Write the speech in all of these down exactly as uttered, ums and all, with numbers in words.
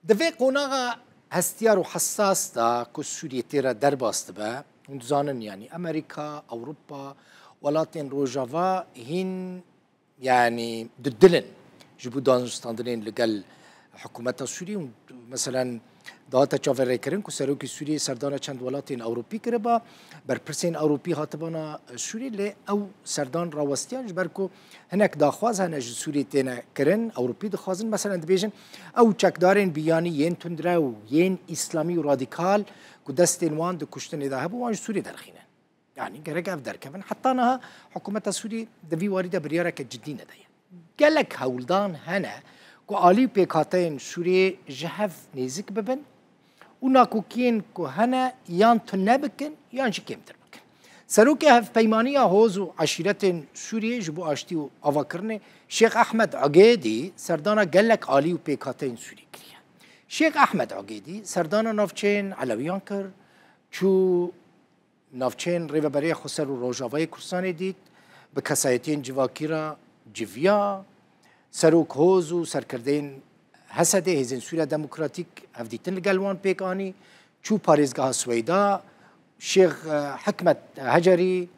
Di vê qonaxa hestiyar û hesas de ku Sûriyê tê re derbas dibe, hûn dizanin, yanî Amerîka, Ewropa, welatên Rojava hîn, yanî didilin ji bo danûstandinên li gel hikûmeta Sûriyê û, meselen, dihate çaverêkirin ku serokê Sûriyê serdana çend welatên Ewropî kiriba, berpirsên Ewropî hatibana Sûriyê, lê ew serdan rawestiyan, ji ber ku hinek daxwaz hene ji Sûriyê têne kirin, Ewropî dixwazin, meselen, dibêjin, ew çekdarên biyanî yên tundrew, yên îslamî û radîkal ku destên wan di kuştinê de hebû, wan ji Sûriyê derxînin. Yanî gerek ev derkevin. Heta niha hikûmeta Sûrî di vî warî de biryareke cidî nedaye. Gelek hewldan hene ku alî û pêkhateyên Sûriyê ji hev nêzik bibin û nakokiyên ku hene yan tune bikin yan jî kêmtir bikin. Serokê Hevpeymaniya Hoz û Eşîretên Sûriyê ji bo Aştî û Avakirinê Şêx Ehmed Egêdî serdana gelek alî û pêkhateyên Sûrî kiriye. Şêx Ehmed Egêdî serdana navçeyên Elewiyan kir, çû navçeyên Rêveberiya Xweser û Rojavayê Kurdistanê dît, bi kesayetiyên civakî re civiya, serok hoz û serkirdeyên H S D'ê, Hêzên Sûriya Demokratîk, hevdîtin li gel wan pêk anî, çû parêzgeha Sweyda, Şêx, e, Hikmet Hecerî,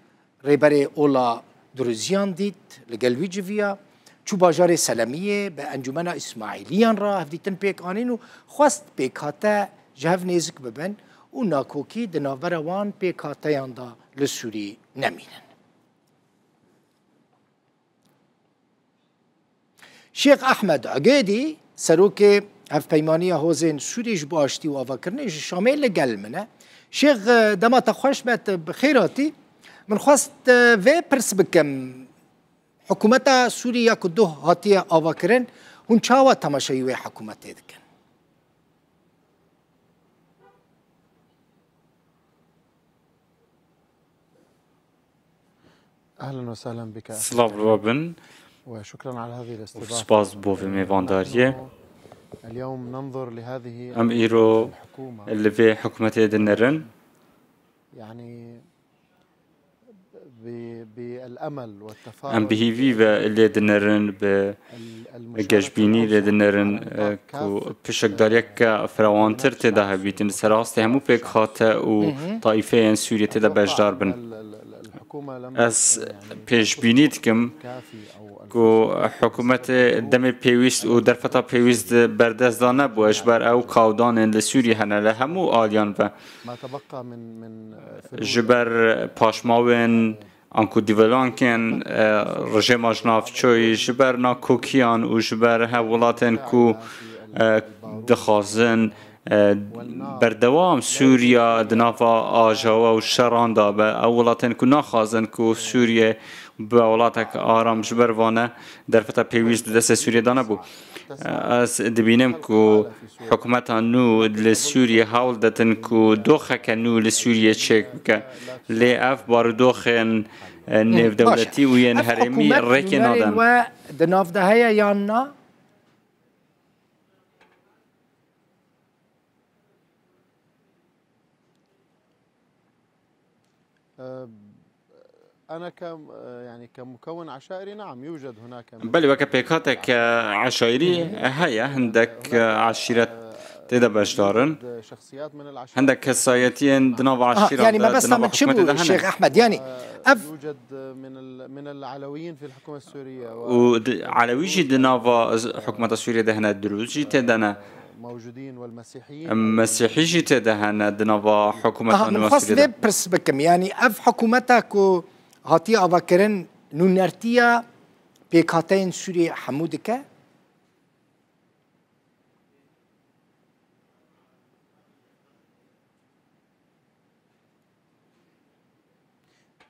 rêberê Ola Duruziyan dît, li gel wî civiya, çû bajarê Selemiyê, bi Encûmena Îsmaîliyan re hevdîtin pêk anîn û xwest pêkhate ji hev nêzik bibin û nakokî di navbera wan pêkhateyan de li Sûrî nemînin. Şêx Ehmed Egêdî, serokê Hevpeymaniya Hozên Sûrî ji bo Aştî û Avakirinê ji Şamê li gel min e. Şêx, e, dema te xweş be, tu bi xêr hatî. Min xwest, e, vê pirs bikim, hikûmeta Sûrî ya ku doh hatiye avakirin, hûn çawa temaşeyî wê hikûmetê dikin? أهلًا وسهلًا بك أخي. Silav li we bin. وشكرًا على هذه û الاستضافة. Spas bo vê mêvandariyê. اليوم ننظر لهذه Em îro الحكومة. Li vê hikûmetê dinerin. يعني ب-، بالأمل والتفاؤل. Em bi hîvî ve lê dinerin, bi ال-، المشاركة gejbînî lê dinerin, الأوسع على e, ku كافة pişekdariyeke firawantir tê de hebîtin. Li ser astê hemû pêkhate û Hı hı. taîfeyên Sûriyê tê de beşdar bin. أتوقع أن ال-، ال-، ال-، الحكومة لم Ez يعني pêşbînî dikim كافي أو ku hikûmetê demê pêwîst û derfeta pêwîst berdest da nebû, ji ber ew kawdanên li Sûriyê hene li hemû aliyan ve. ما تبقى من، من، آه، Ji ber paşmawên anku dîvelankên, e, rejêma ji navçoyî, ji ber nakokiyan û ji ber hev welatên ku, e, dixwazin, e, berdewam Sûriya di nava ajawa û şeran de be. Ew welatên ku naxwazin ku Sûriye be welatek aram, ji ber vane derfeta pêwîst di destê Sûriye de nebû. Ez dibînim ku hikûmeta nû li Sûriyê hewl didin ku doxeke nû li Sûriyê çêk bike. Lê ev barodoxên, e, Hı, nêvdewletî baş e. û yên Ev herêmî hikûmet rêkê nûnerên nadin. We di nav de heye yan na? أه، أنا ك-، يعني كمكون عشائري، نعم، يوجد هناك من Belê, weke pêkhateke eşayirî heye, hindek eşîret tê de beşdar in. يوجد شخصيات من العشائر. Hindek kesayetiyên di nava Aha, eşîran yani de, mebesta di nava min çi hikûmetê bû, de hene. Şêx Ehmed? Yani ev يوجد من ال-، من العلويين في الحكومة السورية و û di, Elewî jî di nava z-, hikûmeta Sûriyê de hene, Dirûz jî tê de ne. موجودين والمسيحيين أيضًا. Mesîhî jî tê de hene di nava hikûmeta Aha, min nû xwest Sûriyê de. Vê pirs bikim, yanî ev hikûmeta ku hatiye avakirin nûnertiya pêkhateyên Sûriyê hemû dike?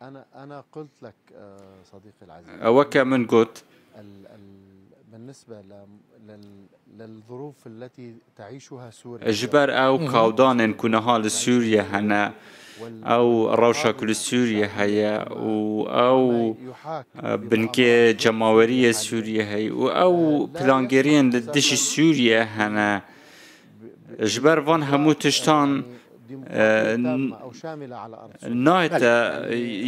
أنا، أنا قلت لك، آه، صديقي العزيز، Weke min got, ال-، ال-، بالنسبة ل-، لل-، للظروف التي تعيشها سوريا، ji ber ew Hı hı. kawdanên ku niha li Sûriye hene, ew rewşa ku li Sûriye heye û ew, e, bingê cemaweriyê Sûriye heye û ew plangeriyên li dijî Sûriye hene, ji ber van hemû tiştan, e, n-, nayête,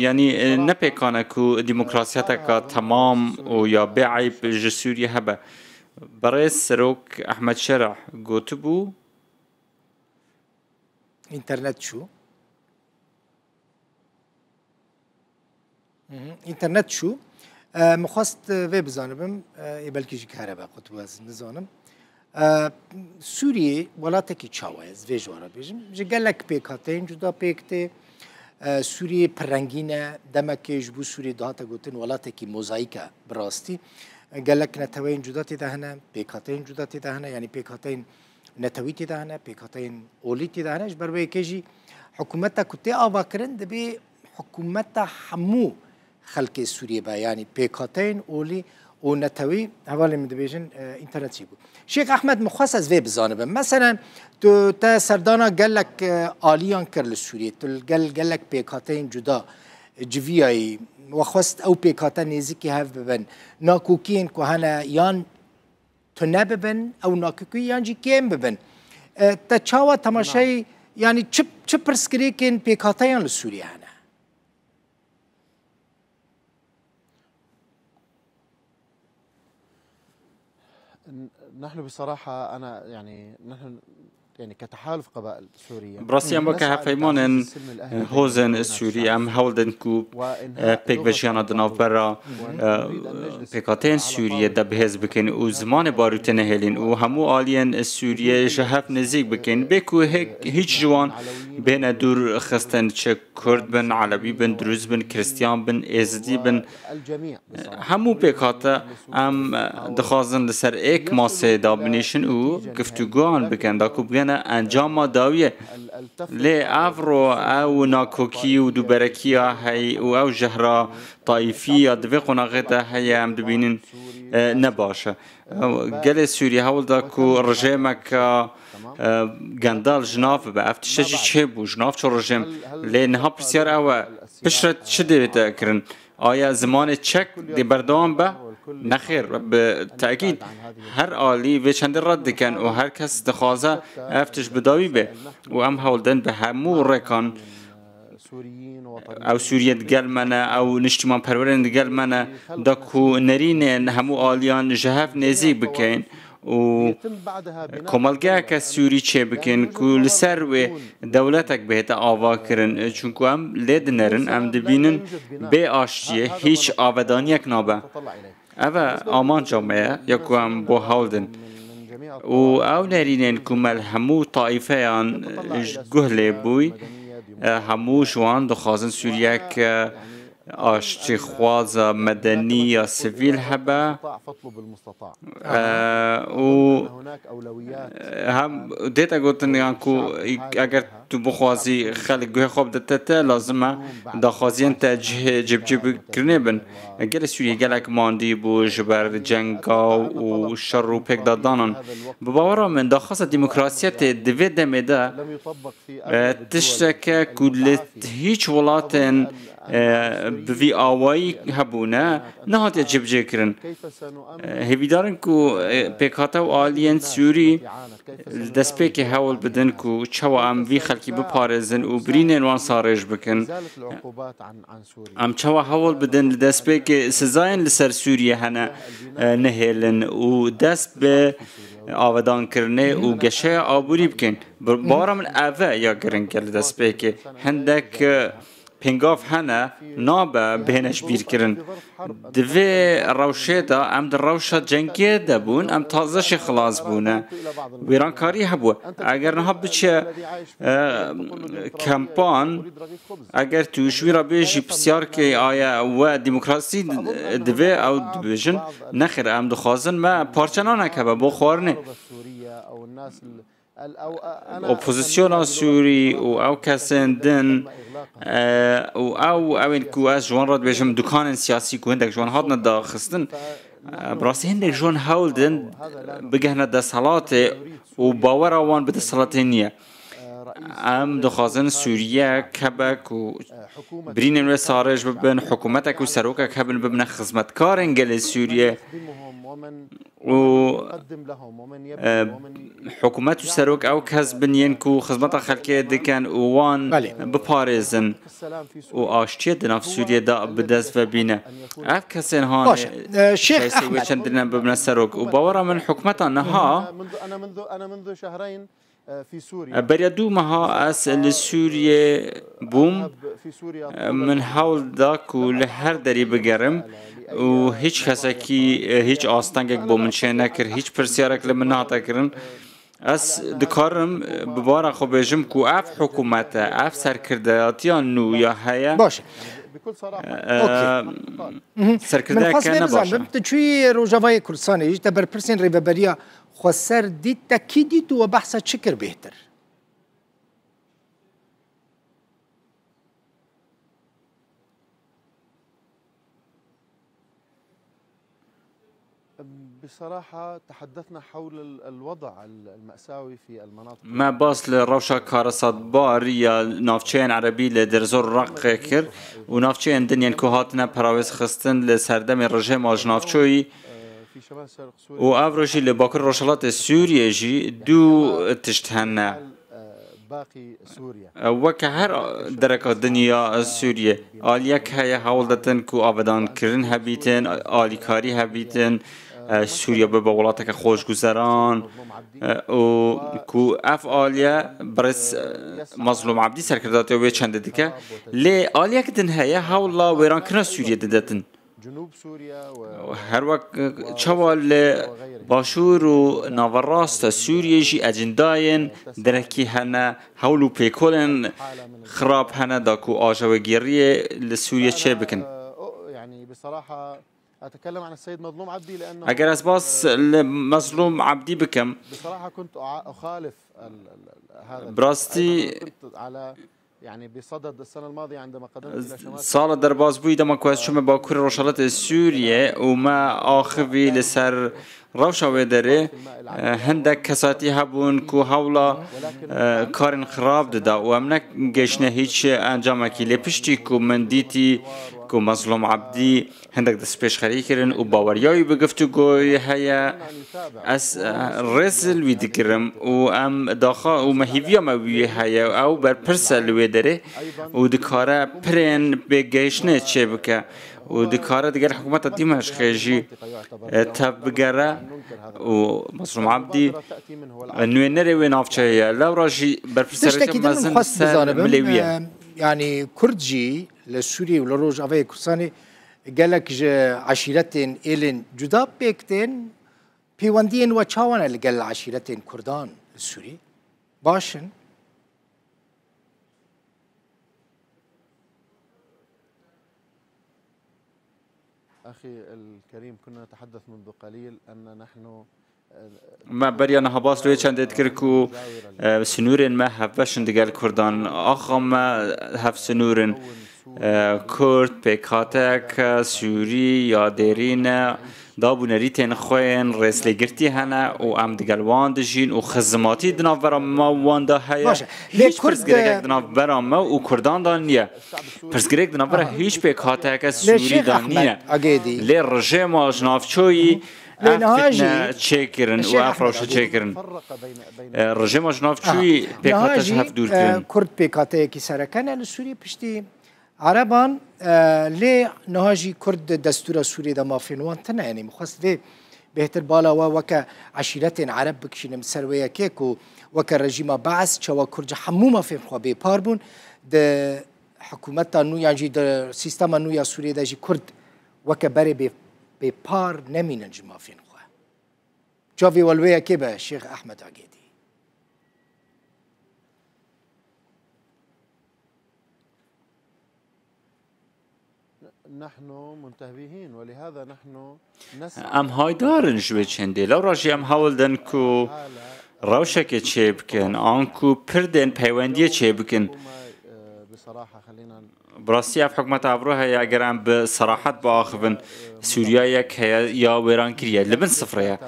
yanî, e, ne pêkan e ku demokrasiyeteka temam û ya bêeyb ji Sûriyê hebe. Berêz Serok Ehmed Şerah gotibû. Înternet çû. Mhm. Înternet çû. E, min xwest, e, vê bizanibim, e, ê belkî jî kare be, qutbû ez nizanim. E, Sûriyê welatekî çawa ye? Ez vê ji wan re bêjim. Ji gelek pêkhateyên cuda pêk tê. E, Sûriyê pirrengîn e. Demekê ji bo Sûriyê dihate gotin welatekî mozayîk e bi rastî. E, gelek neteweyên cuda tê de hene, pêkhateyên cuda tê de hene, yanî pêkhateyên netewî tê de hene, pêkhateyên olî tê de hene. Ji ber wê yekê jî hikûmeta ku tê avakirin dibê hikûmeta hemû xelkê Sûriyê be, yanî pêkhateyên olî û netewî. Hevalên min dibêjin, e, înternet çêbû. Şêx Ehmed, min xwest ez vê bizanibim. Meselen, tu te serdana gelek, e, aliyan kir li Sûriyê. Tu li gel gelek pêkhateyên cuda, e, civiyayî. We xwest ew pêkhate nêzîkî hev bibin. Nakokiyên ku hene yan tune bibin, ew nakokî yan jî kêm bibin. E, te çawa temaşeyî, yanî çi, çi pirsgirêkên pêkhateyan li Sûriyê hene? نحن بصراحة، أنا يعني، نحن يعني كتحالف قبائل سورية. Bi rastî em weke hevpeymanên hozên Sûrî, em hewl din ku, e, pêkvejiyana di navbera, e, pêkhateyên Sûriyê de bihêz bikin û zimanê barûtê nehêlin û hemû aliyên Sûriyê ji hev nêzîk bikin. Bê ku hê-, hîç ji wan bêne dûr xistin, çi Kurd bin, Elewî bin, Drûz bin, Kristiyan bin, Êzidî bin, hemû pêkhate em dixwazin li ser êk masê dabinêşin û giftûgoyan bikin, da ku bigihine encama dawiyê. Lê ev ro ew nakokî û dûberekiya heye û ew jehra taîfî ya di vê qonaxê de heye, em dibînin, e, ne baş e. Ew gelê Sûrî hewl da ku rejêmeke, e, gendal ji nav bibe. Ev tişte jî çêbû, ji nav çû rejêm. Lê niha pirsyar ew e, piştre çi dê kirin? Aya zimanê çek dê berdewam be? Nexêr, bi tekîd her alî vê çendê red dikin û her kes dixwaze ev tişt bi dawî be. Û em hewl din bi hemû rêkan, ew Sûriye digel me ne, ew niştimanperwerên digel me ne, da ku nerînên hemû aliyan ji hev nêzîk bikin û komelgeheke Sûrî çêbikin ku li ser wê dewletek bihête avakirin. Çunku em lê dinerin, em dibînin bê aştiyê hîç avedaniyek nabe. Ev e amanca me ye, ya ku em bo hewl din. Û ew nerînên ku me li hemû taîfeyan ji guh lê bûy, e, hemû ji wan dixwazin Sûriyeke aştîxwaza medenî ya sivîl hebe. E, û, e, hem dê te gotin, yan ku eger tu bixwazî xelk guhê xwe bidite te, lazim e daxwaziyên te cihê cibcî kirinê bin. Gelê Sûriyê gelek mandî bû ji ber cenga û şer û pêkdadanan. Bi bawera min, daxwaza demokrasiyetê di vê demê de, e, tişteke ku li hîç welatên, e, bi vî awayî hebûne, nehatiye cibicêkirin. E, hêvîdar in ku, e, pêkhate û aliyên Sûrî li destpêkê hewl bidin ku çawa em vî xelkî biparêzin û birînên wan sarêj bikin. Em çawa hewl bidin li destpêkê sizayên li ser Sûriyê hene, e, nehêlin û dest bi avedankirinê û geşeya aborî bikin. Bi-, bawera min ev e ya giring e li destpêkê. Hindek, e, pêngav hene, nabe bihêne ji bîr kirin. Di vê rewşê de em di rewşa cengê de bûn, em taze jî xilas bûne. Wêrankarî hebû. Eger niha biçe, e, kempan, eger tu ji wî re bêjî, pisyar kê, aya we demokrasî divê, ew dibêjin, nexêr, em dixwazin me parçe nanek hebe bo xwarinê. Opozisyona Sûrî û ew kesên din, e, û ew, ew ên ku ez ji wan re dibêjim, dukanên siyasî ku hindek ji wan hatine daxistin, e, bi rastî hindek ji wan hewl din bigihne desthilatê û bawera wan bi desthilatê niye. Em dixwazin Sûriye kebek û birînên wê sarêj bibin, hikûmetek û serokek hebin, bibine xizmetkarên gelê Sûriye û, e, hikûmet û serok ew kes bin yên ku xizmeta xelkê dikin û wan Belê. biparêzin û aştiyê di nav Sûriyê de bi dest ve bîne. Ev kesên hanê Baş e. E, Şêx şayistê wê Ehmed. çendinên bibine serok û bawera min hikûmeta niha Beriya dû meha ez li Sûriyê bûm. Min hewl da ku li her derî bigerim û hiç kesekî, hiç astengek bo min çê nekir, hiç pirsiyarek li min nehate kirin. Ez dikarim bi bara xwe bêjim ku ev hikûmet e, ev serkirdeyatiya nû ya heye. Baş e. E, Okey. Mhm. Min xwest serkirdeyeke vê nebaş e. bizanim, tu çûyî Rojavayê Kurdistanê jî, te berpirsên Rêveberiya Xweser dît, te kî dît û we behsa çi kir bêhtir? بصراحة تحدثنا حول ال-، الوضع ال-، المأساوي في المناطق Me bas li rewşa karesatbar ya navçeyên erebî li Dêrzor Reqê kir û navçeyên din yên ku hatine perawêz xistin li serdemê rejêma ji navçoyî في شمال شرق سوريا. û ev rojî li Bakur Rojhilatê Sûriyê jî du tişt hene. باقي سوريا. Weke her dereka dinya Sûriyê, aliyek heye hewl ditin ku avedankirin hebîtin, alîkarî hebîtin, Sûriye bibe welateke xweşguzeran, û ku ev aliye birêz Mazlûm Ebdî serkirdatiya wê çendê dike. Lê aliyek din heye hewla wêrankirina Sûriyê didetin. Her wek çawa li başûr û naverast Sûriyê jî ecindayên derekî hene, hewl û pêkolên xirab hene da ku ajawegêriyê li Sûriyê çêbikin. Eger ez bas li Mezlûm Ebdî bikim, bi rastî, يعني بصدد السنة الماضية عندما قدمت إلى شمال Sala derbasbûyî dema ku ez çûme Bakurê Rojhilatê Sûriyê û me axivî li ser rewşa wê derê, e, hindek kesatî hebûn ku hewla, e, karên xirab dida û em negihiştine hîç encamekî. Lê piştî ku min dîtî ku Mezlûm Ebdî hindek destpêşxerî kirin û baweriya wî bi giftûgoyê heye. Ez, eh, rêz li wî digirim û em daxa û me hîviya me wî heye. Ew berpirs e li wê derê û dikare pirên bêgehiştinê çêbike û dikare digel hikûmeta Dîmeşqê jî, eh, tev bigere û Mazlûm Ebdî, eh, nûênerê wê navçeyê ye. Lewra jî berpirsiyareke Tiştekî din min mezin li xwest ser bizanim, milê wî ye. eh, yanî Kurd jî li Sûriyê û li Rojavayê Kurdistanê gelek ji eşîretên êlên cuda pêk tên, pêwendiyên we çawa ne li gel eşîretên Kurdan li Sûrî? Baş in? أخي الكريم، كنا نتحدث منذ قليل أن نحن Me beriya niha bas li wê çendê dikir ku, e, sinûrên me hevbeş in digel Kurdan. Axa me hevsinûr in. E, Kurd, pêkhateke, Sûrî ya dêrî ne, dabû nerîtên xwe yên rêzlêgirtî hene û em digel wan dijîn û xizimatî di navbera me û wan de heye. Baş e. Lê Hîç Kurd, pirsgirêkek e, di navbera me û Kurdan de niye. Pirsgirêk di navbera Aha. hîç pêkhateke Lê Sûrî Şêx de Ehmed niye. Agêdî. Lê rejêma ji navçoyî Lê ev niha fitne jî çêkirin û Şêx ev Ehmed rewşe Agêdî. çêkirin. E, rejêma ji navçoyî Aha. Niha pêkhateya jî, ji hev dûr e, kirin. Kurd pêkhateyekî sereke ne li Sûrî piştî Ereban, e, lê niha jî Kurd di destûra Sûriyê de mafên wan tune. Yanî min xwest vê bêhtir bala we weke eşîretên Ereb bikişînim ser wê yekê ku weke rejîma Bees çawa Kurd ji hemû mafên xwe bêpar bûn. Di hikûmeta nû yan jî di sîstema nû ya Sûriyê de jî Kurd weke berê bê, bêpar nemînin ji mafên xwe. Çavê we li wê yekê be Şêx Ehmed Agêdî. نحن منتهبهين ولهذا نحن نسعى Em haydar in ji wê çendê. Lewra jî em hewl din ku rewşekê çêbikin, anku pirdên peywendiyê çêbikin. بصراحة خلينا Bi rastî ev hikûmeta evro heye, eger em bi serahet biaxivin, Sûriya yek heye ya wêran kiriye, li bin sifrê ye.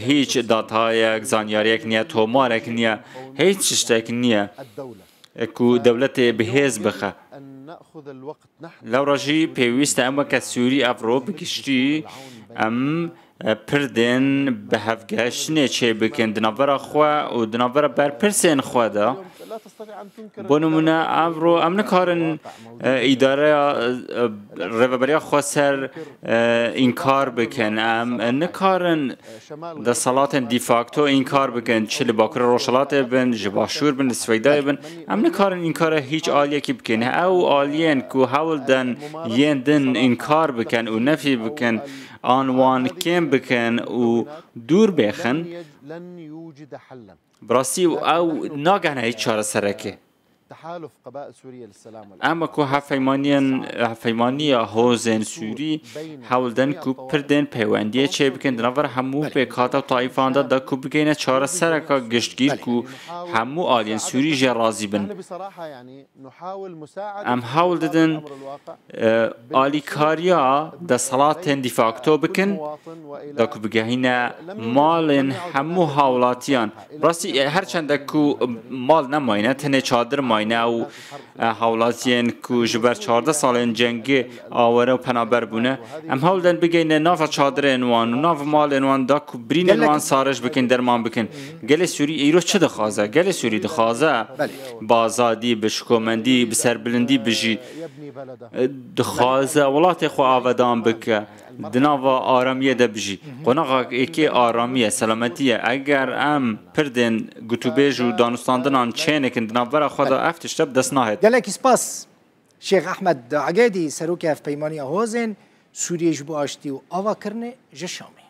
Hîç datayek, zanyariyek niye, tomarek niye, hîç tiştek niye ku dewletê bi hêz bixe. Lewra jî pêwîst e em weke Sûrî evro bi giştî em, e, pirdên bihevgehiştinê çê bikin di navbera xwe û di navbera berpirsên xwe de. Bo nimûne, evro em nikarin, e, îdareya, e, rêveberiya xwe ser, e, înkar bikin. Em nikarin desthilatên de facto înkar bikin, çi li Bakurê Rojhilatê bin, ji Başûr bin, li Swêydayê bin. Em nikarin înkara hîç aliyekî bikin. Ew aliyên ku hewl den yên din înkar bikin û nefî bikin, an wan kêm bikin û dûr bêxin, bi rastî ew nagehne hîç çareserekê. Em ku hevpeymaniyên, hevpeymaniya hozên Sûrî hewl den ku pirdên peywendiyê çê bikin di navbera hemû pêkhata û taîfan de, da ku bigeyne çaresereka giştgîr ku hemû aliyên Sûrî jê razî bin. Em hewl didin, e, alîkariya desthilatên de facto bikin, da ku bigehîne malên hemû hawlatiyan. Rastî, e, her çende ku mal nemayne, tenê çadir mayne û, e, hawlatiyên ku ji ber çardeh salên cengê aware û penaber bûne, em hewl den bigeyne nava çadirên wan û nav malên wan, da ku birînên wan sarij bikin, derman bikin. Gelê Sûrî îro çi dixwaze? Gelê Sûrî dixwaze bi azadî, bi şikomendî, bi serbilindî bijî. Dixwaze welatê xwe avedan bike, di nava aramiyê de bijî. Qonaxa êkê aramiye, selametî ye. Eger em pirdên gotûbêj û danûstandinan çênekin di navbera xwe de, ev tişt bi dest nahêt. Gelekî spas. Şêx Ehmed Agedî, Serokê Hevpeymaniya Hozên Sûriyê ji bo Aştî û Avakirinê ji Şamê.